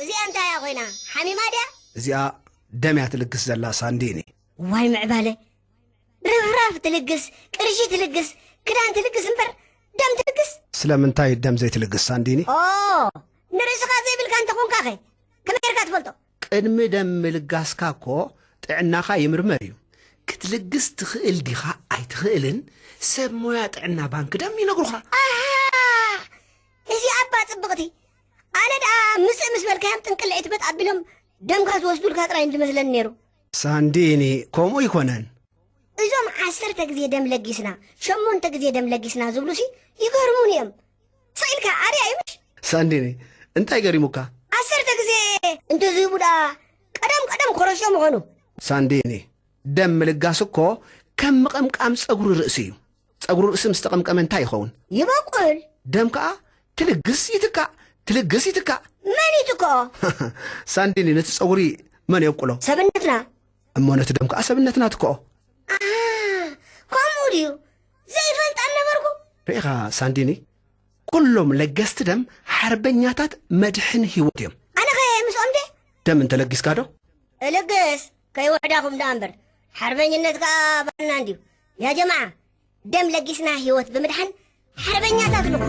እዚኣ እንታይ እያ ኮይና? ሓሚማ ድያ? እዚኣ ደም እያ ትልግስ ዘላ ሳንዲኒ። ዋይ ምዕባለ፣ ርፍራፍ ትልግስ፣ ቅርሺ ትልግስ፣ ክዳን ትልግስ እምበር ደም ትልግስ? ስለምንታይ ደም ዘይትልግስ ሳንዲኒ? ኦ፣ ንርእስኻ ዘይብልካ እንተኾንካ ኸ ከመይ ጌርካ ትፈልጦ? ቅድሚ ደም ምልጋስካ እኮ ጥዕናኻ ይምርመር እዩ። ክትልግስ ትኽእል ዲኻ ኣይትኽእልን ሰብ ሞያ ጥዕና ባንክ ደም ይነግሩኻ። ኣሃ፣ እዚኣ እባ ጽብቕቲ። ኣነ ደኣ ምስእ ምስ በልካዮም ጥንቅልዒት በጥ ኣቢሎም ደምካ ዝወስዱልካ ጥራይ እንድመስለኒ ነይሩ። ሳንዲኒ፣ ከምኡ ኣይኮነን። እዞም ዓሰርተ ግዜ ደም ለጊስና፣ ሸሞንተ ግዜ ደም ለጊስና ዝብሉሲ ይገርሙኒ እዮም። ስቕ ኢልካ ኣርኣዮም ምሽ? ሳንዲኒ፣ እንታይ ገሪሙካ? ዓሰርተ ግዜ እንተዝህቡ ደኣ ቀደም ቀደም ኮረሾ ምኾኑ። ሳንዲኒ፣ ደም ምልጋስ እኮ ከም ምቕምቃም ጸጉሪ ርእሲ እዩ። ጸጉሪ ርእሲ ምስ ተቐምቀመ እንታይ ይኸውን? ይበቁል። ደም ከኣ ትልግስ ይትካእ፣ ትልግስ ይትካእ። መን ይትክኦ? ሳንዲኒ፣ ነቲ ጸጉሪ መን የብቁሎ? ሰብነትና። እሞ ነቲ ደም ከኣ ሰብነትና ትክኦ። ኣሃ፣ ከምኡ ድዩ? ዘይፈልጥ ኣልነበርኩ። ርኢኻ ሳንዲኒ፣ ኩሎም ለገስቲ ደም ሓርበኛታት መድሕን ህይወት እዮም። ኣነኸ ምስኦም ድየ? ደም እንተለጊስካ ዶ? እልግስ ከይውሕዳኹም ደኣ እምበር፣ ሓርበኝነት ከኣ ባና እንድዩ። ያ ጀማዓ፣ ደም ለጊስና ህይወት ብምድሓን ሓርበኛታት ንኹን።